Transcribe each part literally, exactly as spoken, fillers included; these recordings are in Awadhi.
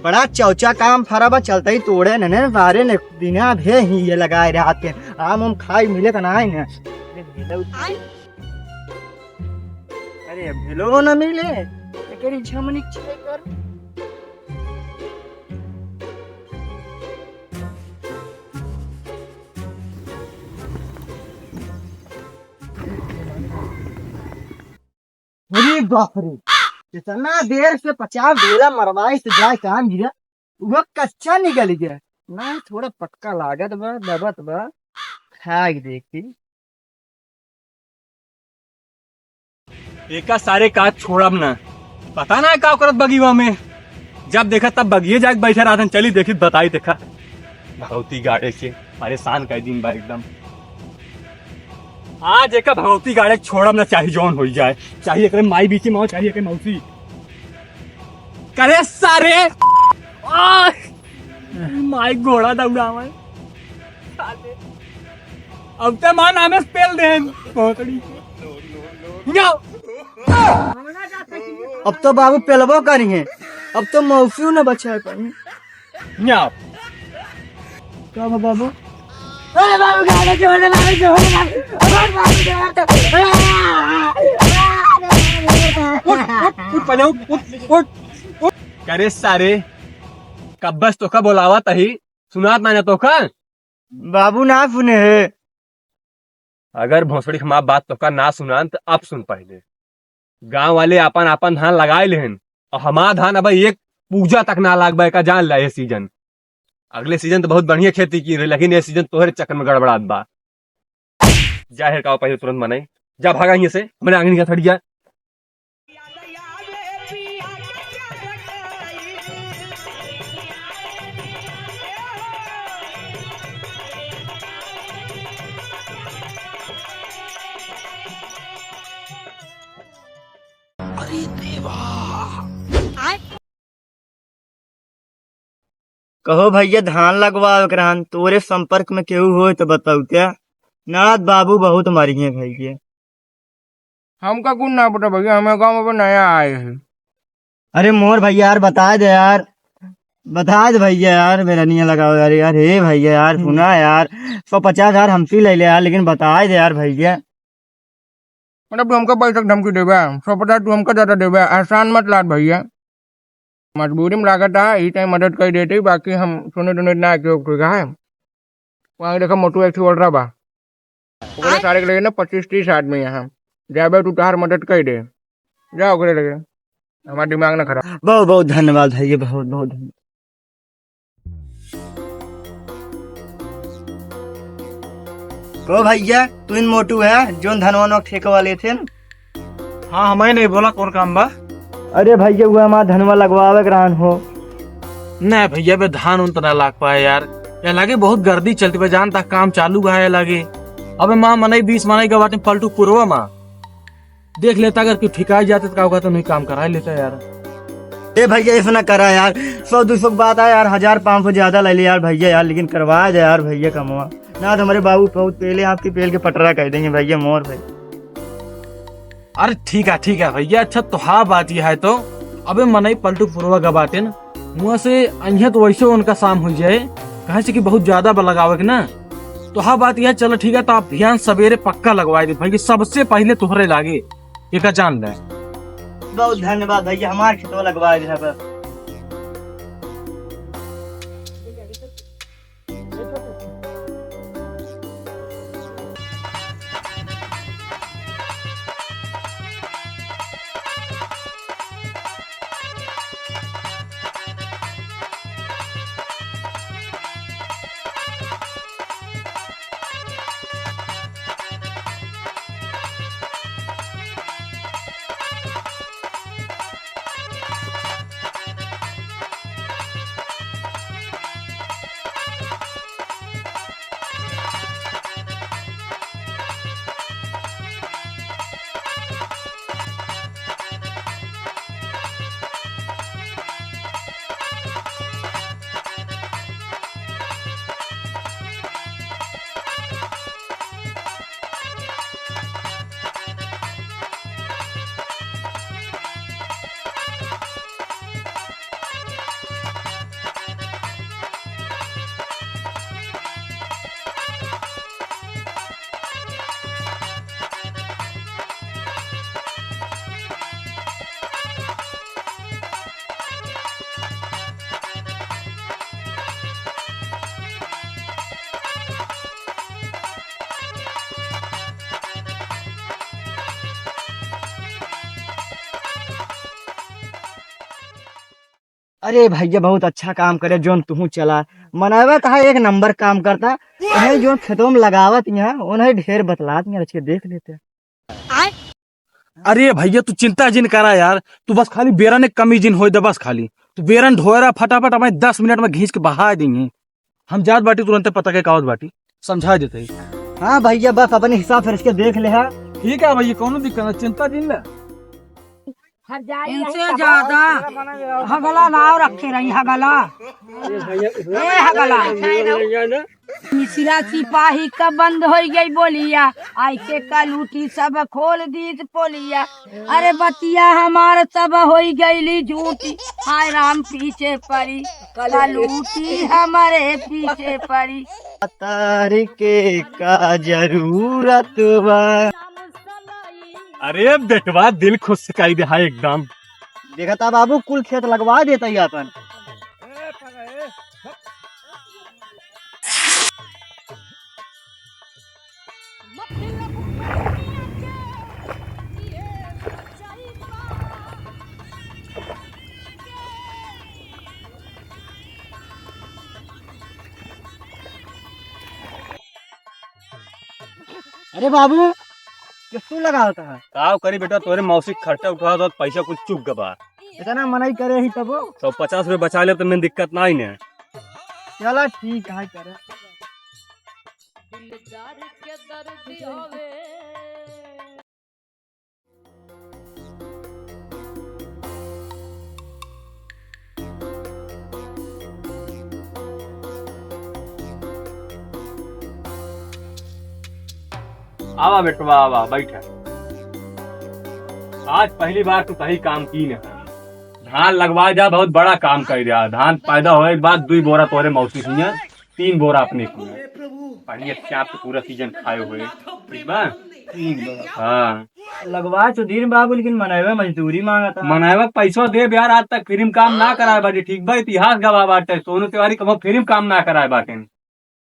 बड़ा चौचा काम फरा बा, चलते ही तोड़े न, न, सारे ने दिना भे ही ये लगाए रहते हैं। आम उम खाई मिले तो ना है ना। अरे, भेलो न मिले, एकरी झमनी छे कर। अरे बाप रे, इतना देर से पचास ढेला मरवाए से जाए काम गिरा, वो कच्चा निकल गया। ना, थोड़ा पक्का लागत बा, दबत बा, खाई देखी। एका सारे का छोड़ब ना, पता ना का करत बगिवा में। जब देखा तब बगिये जाके बैठे रहतन। चली देखी, बताई देखा। भगवती गाड़े के परेशान कर दिन बा एकदम। आज एका भगवती गाड़े छोड़ब ना, चाहे जौन हो जाए, चाहे एकरे माई बीच में हो, चाहे एकरे मौसी। करे सारे, आ, माई घोड़ा दौड़ावे। साले। अब ते माँ नामे से पेल देन। भोसड़ी। न्याव। अब तो बाबू पेलबो करी है, अब तो मौसियो न बचा पाई। न्याव। का बा बाबू? अरे बाबू, गाड़ी छोड़ दे, गाड़ी छोड़ दे, अरे बाबू, छोड़ दे। उठ, उठ, उठ, पहले उठ, उठ, उठ, उठ। करे सारे, कब्बस तोका बोलावा तही, सुनात ना तोका? बाबू ना सुने है। अगर भोसड़ी के माँ बात तोका ना सुनान, त अब सुन पहले। गाँव वाले आपन, आपन धान लगाए लेहन, और हमार धान अब एक पूजा तक ना लाग बा, एका जान ला ये सीजन। अगले सीजन तो बहुत बढ़िया खेती की रही, लेकिन ये सीजन तोहरे चक्कर में गड़बड़ात बा। जा हेर का पहले तुरंत मनाई, जा भागा यहाँ से, हमरे आंगन का थड़ी जा। अरे देवा। कहो भैया, धान लगवावे के रहन, तोरे संपर्क में केहू होय तो बताऊ क्या? नाथ बाबू बहुत मरिए भैया। हमका कुछ ना पता भैया, हमें गाँव में नया आए हैं। अरे मोर भैया यार, बताए दे यार, बताए दे भैया यार, मेरा निया लगाओ यार, यार हे भैया यार, हम्म। सुना यार, सौ पचास हजार हमसे ले ले यार, लेकिन बताए दे यार भैया। मतलब तू हमका पैसा के धमकी देबे, सौ पचास तू हमका ज्यादा देबे, एहसान मत लाद भैया। मजबूरी में लागत है, ई टाइम मदद कर देते, बाकी हम सुने टुने ना के, ठीक है। वहाँ देखा मोटू एक ठो order बा, ओकरे सारे के लगे ना पच्चीस तीस आदमी यहाँ, जाबे तू तोहार मदद कर दे, जा ओकरे लगे, हमार दिमाग ना खराब। बहुत बहुत धन्यवाद भैया, बहुत बहुत धन्यवाद। को भैया, तू इन मोटू है, जोन धनवा नोक ठेके वाले थे न? हाँ, हमें नहीं बोला, कौन काम बा? अरे भैया, वो हमार धनवा लगवावे के रहन हो। नहीं भैया, बे धान उन तो ना लाग पाए यार, या लागे बहुत गर्दी चलती बा, जानता काम चालू बा, या लागे अबे माँ मनई बीस मनई का बाटे पलटू पुरवा माँ। देख लेता, अगर कोई ठिकाई जाते तो का कहता, नहीं काम करा लेता यार। ए भैया, ऐसा ना करा यार, सौ दो सौ की बात है यार, हजार पाँच सौ ज्यादा ले ले यार भैया यार, लेकिन करवा दे यार भैया कमवा। ना तो हमारे बाबू बहुत पेले आपके पेल के पटरा कर देंगे भैया मोर भाई। अरे ठीक है, ठीक है भैया। अच्छा तो हाँ बात यह है तो, अबे मनई पलटू पुरवा का बाटे न, मुँह से अइहे तो वैसे उनका शाम हो जाए, कहे से कि बहुत ज्यादा बा लगावे के ना। तो हाँ बात यह, चलो ठीक है, तो आप ध्यान सवेरे पक्का लगवाए दे भाई, कि सबसे पहले तोहरे लागे, एका जान ले। बहुत धन्यवाद भैया, हमार खेतवा लगवाए दे बस। अरे भैया, बहुत अच्छा काम करे जोन तुहू चला। मनवा कहा एक नंबर काम करता। उन्हें जोन खेतों में लगावत यहाँ, उन्हें ढेर बतलात यहाँ, रच के देख लेते। अरे भैया, तू चिंता जिन करा यार, तू बस खाली बेरन एक कमी जिन होए दे, बस खाली तू बेरन ढोए रहा, फटाफट हमें दस मिनट में घींच के बहा देंगे। हम जात बाटी, तुरंते पता के कावत बाटी, समझा देते ही। हाँ भैया, बस अपने हिसाब से इसके देख ले हा। ठीक है भैया, कौनो दिक्कत ना, चिंता जिन ले। इनसे ज्यादा हगला नाव रखे रही, हगला। ए हगला। मिसिरा सिपाही का बंद होइ गई बोलिया, आइके कलूटी सब खोल दीस पोलिया। अरे बतिया हमार सब होइ गईली झूठी, हाय राम पीछे पड़ी, कलूटी हमारे पीछे पड़ी। तार के का जरूरत बा? अरे बेटवा, दिल खुश कई दे है एकदम। देखा था बाबू, कुल खेत लगवा देता ही अपन। अरे बाबू, किसको लगावत है? काव करी बेटा, तोरे मौसी खर्चा उठावत, पैसा कुछ चुक गबा। इतना मनई करे ही तबो। तो पचास रुपये बचा ले तो मैं दिक्कत ना ही ने। चला ठीक है, करे। आवा बेटवा, आवा, बैठा। आज पहली बार तू सही काम की न। धान लगवा जा, बहुत बड़ा काम कर दिया। धान पैदा होए के बाद दुई बोरा तोरे मौसी हुई, तीन बोरा अपने को। बढ़िया चाप के पूरा सीजन खाए हुए। ठीक बा? ठीक बा। हाँ। लगवा चुदीन बाबू, लेकिन मनैवा मजदूरी मांगता। मनैवा के पैसवा देब यार, आज तक फ्री में काम ना कराए बाटे, ठीक बा? इतिहास गवाह बाटे, सोनू तिवारी कबो फ्री में काम ना कराए बाटे,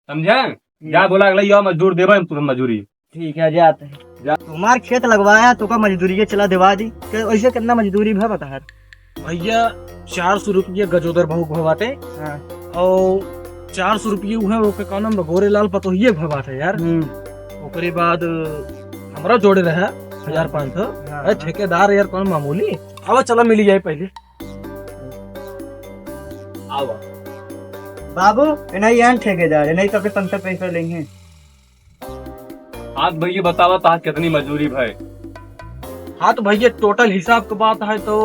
समझे? जा बोला अगला, यो मजदूर देबे हम तुरंत मजदूरी। ठीक है, जाते हैं। जा। तुम्हार खेत लगवाया तो का मजदूरी के चला देवा दी, के वैसे कितना मजदूरी भा बता हर? भैया, चार सौ रुपये गजोदर बहू के भा बाटे। हाँ। और चार सौ रुपये उहे ओके का नाम बा, गोरे लाल पतोहिए के भा बाटे यार। हम्म। ओकरे बाद हमरा जोड़े रहे हजार पाँच सौ। हाँ, अरे हाँ। ठेकेदार यार, कौन मामूली। अब चला मिली जाए पहले। आवा। बाबू, इन्हें यान ठेकेदार, इन्हें सबके पाँच सौ पैसा लेंगे। हाँ तो भैया बतावा, तहार कितनी मजदूरी भय? हाँ तो भैया, टोटल हिसाब के बात है तो,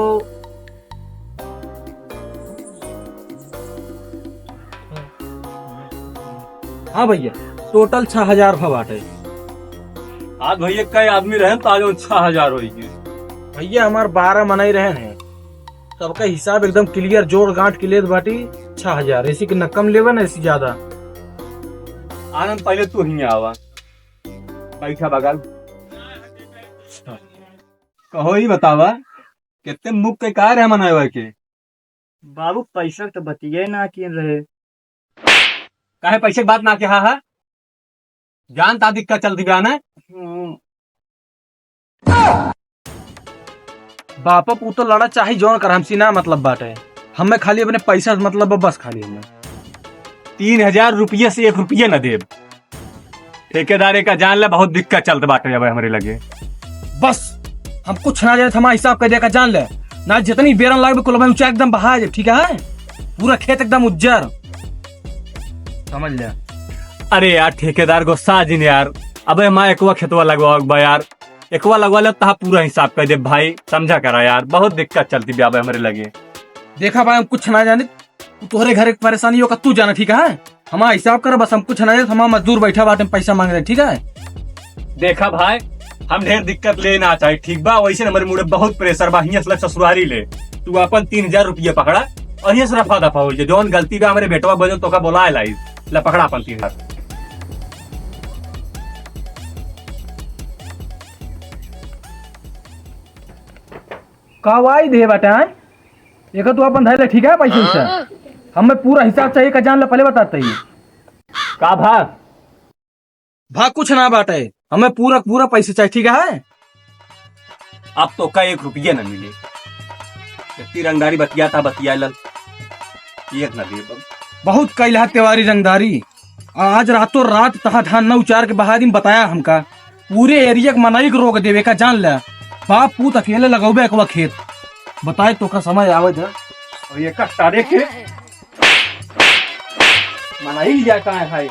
हाँ भैया, टोटल छह हजार भा बाटे। हाँ तो भैया, कई आदमी रहे तो आज छह हजार होई गए। भैया, हमार बारह मनई रहे हैं, सबका हिसाब एकदम क्लियर, जोड़ गांठ के लेत बाटी छह हजार, ऐसी कि न कम लेवे न ऐसी ज्यादा। आनंद, पहले तू ही आवा, बैठा बगल। कहो, ही बतावा, कितने मुख के कार है मनावे के? बाबू, पैसा तो बतिये ना किन रहे। काहे पैसे के बात ना किहा है? जानता दिक्कत चलती बा ना? हम्म। बापा पूतो लड़ा चाहे जौन कर, हमसे ना मतलब बाटे। हमें खाली अपने पैसा से मतलब बा, बस खाली हमें। तीन हजार रुपये से एक रुपये न देब। ठेकेदार, एका जान ले, बहुत दिक्कत चलत बाटे अब हमरे लगे। बस, हम कुछ ना जाने, हमारा हिसाब कर दे, एका जान ले। ना जितनी बेरन लागबे, कुल में ऊंचा एकदम बहा जाए, ठीक है? पूरा खेत एकदम उज्जर। समझ ले। अरे यार ठेकेदार, गुस्सा जिन यार। अबे हमारा एकवा खेतवा लगवाओ बा यार। एकवा लगवा ले, तहा पूरा हिसाब कर दे भाई, समझा करा यार, बहुत दिक्कत चलती बा अबे हमरे लगे। देखा भाई, हम कुछ ना जाने, तू तोहरे घर के परेशानी हो का तू जाना, ठीक है? हमारा हिसाब करा, बस हम कुछ ना जाने, हमारा मजदूर बैठा बाटे, पैसा मांग रहे, ठीक है? देखा भाई, हम ढेर दिक्कत ले ना चाहे, ठीक बा? वैसे हमरे मुड़े बहुत प्रेशर बा, हियां से लग ससुरारी ले, तू अपन तीन हजार रुपये पकड़ा और हियां से रफा दफा हो जाए। जौन गलती बा हमरे बेटवा बजन तोका बोलाए लाई, ले पकड़ा अपन तीन हजार। कवाई दे बाटे, हैं? एक तू अपन धैले, ठीक है, पैसे से। हमें पूरा हिसाब चाहिए, का जान ले, पहले बताते ही। का भा? भा कुछ ना बाटे, हमें पूरा, पूरा पैसे चाहिए, ठीक है? अब तोका एक रुपया ना मिले। इतनी रंगदारी बतिया था, बतिया लल। एक ना देब। बहुत कैला है तेवारी रंगदारी। आज रातों रात तहा धान न उचार के बहा दिन बताया हमका। पूरे एरिया के मनई के रोक देवे का जान ले। बाप पूत अकेले लगौबे एकवा खेत। बताए तो का समय आवे दे। और ये का तारे के मनई जाता है भाई।